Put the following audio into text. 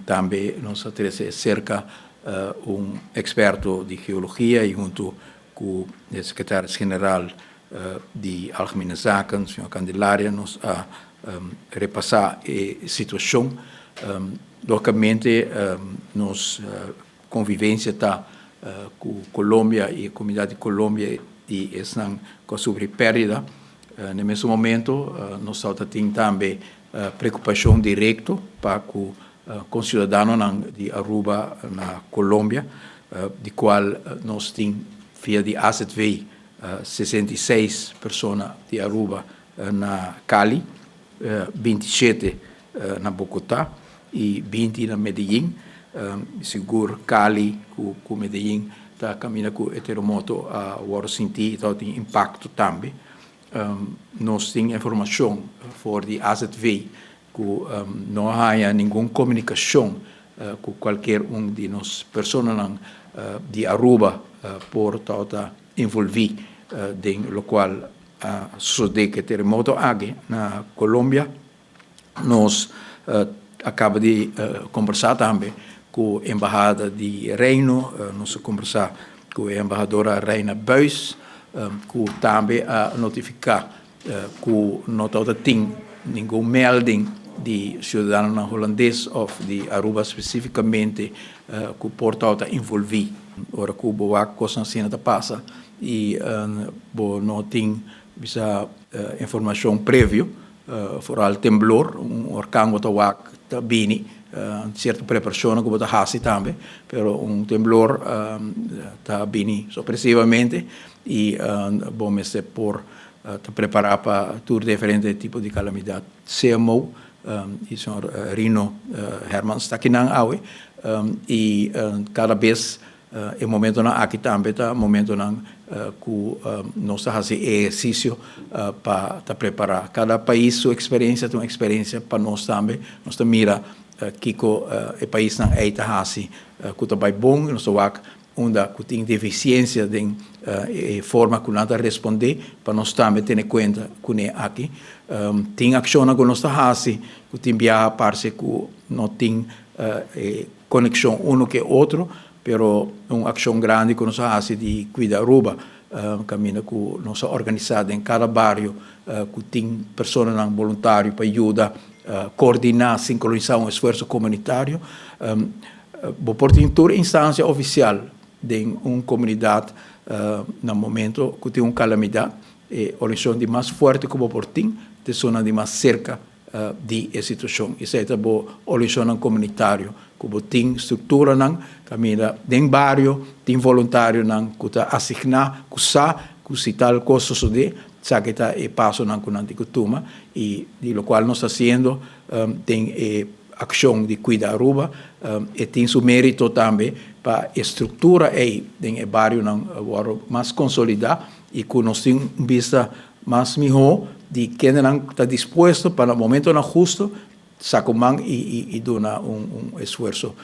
Tambe nos a trese serka un eksperto di geologia i huntu ku e sekretaris general di Algemene Zaken, señor Candelaria, nos a repasá e situashon. Lógikamente nos konvivensia ta ku Colombia i e komunidat di Colombia i esnan ku a sufri pèrdida. Na e mesun momento nos tabata tin tambe preokupashon direkto pa ku konsiudadanonan di Aruba na Colombia, di kual nos tin via di AZV 66 persona di Aruba na Cali, 27 na Bogotá i 20 na Medellín. Sigur Cali ku Medellín ta kaminda ku e teremoto a wòrdu sintí i tabatin impakto tambe. Nos tin informashon for di AZV ku no a haña ningun komunikashon ku kualkier un di nos personanan di Aruba por tabata envolví den lokual a sosodé ku e teremoto aki na Colombia. Nos a kaba di kombersá tambe ku Embahada di Reino, nos a kombersá ku e embahadora Reina Buis ku tambe a notifiká ku no tabata tin ningun melding di siudadanonan hulandes òf di Aruba spesífikamente ku por tabata envolví. Ora ku bo wak kosnan asina ta pasa i bo no tin bisa informashon previo, Foral temblor, un orkan bo ta wak ta bini, sierto preparashonnan ku bo ta hasi tambe, pero un temblor ta bini sorpresivamente i bo mester por ta prepará pa tur diferente tipo di kalamidat. CMO i señor Rino Hermans ta akinan awe i kada bes E momentonan aki tambe ta momentonan ku nos ta hasi ehersisio pa ta prepará. Kada pais su eksperensia ta un eksperensia pa nos tambe. Nos ta mira kiko e paisnan ei ta hasi ku ta bai bon i nos ta wak unda ku tin defisiensia den e forma ku nan ta respondé pa nos tambe tene kuenta kuné aki. Tin akshonnan ku nos ta hasi ku tin biaha parse ku no tin e Konekshon uno ku e otro, pero un akshon grandi ku nos a hasi di Kuida Aruba, kaminda ku nos a organisá den kada bario ku tin personanan boluntario pa yuda koordiná, sinkronisá un esfuerso komunitario. Bo por tin tur instansia ofisial den un komunidat na momento ku tin un kalamidat, e organisashon di mas fuerte ku bo por tin ta esunnan di mas serka di e situashon. Esei ta bo organisashonnan komunitario ku bo tin strukturanan kaminda den bario tin voluntarionan ku ta asigná ku sa ku si tal kos sosodé esaki ta e pasonan ku nan tin ku tuma i di lokual nos ta hasiendo den e akshon di Kuida Aruba e tin su merito tambe pa e struktura ei den e barionan wòrdu mas konsolidá i ku nos tin un bista Mas mihó di kendenan ta dispuesto pa na momentonan husto saca un man y duna un esfuerso.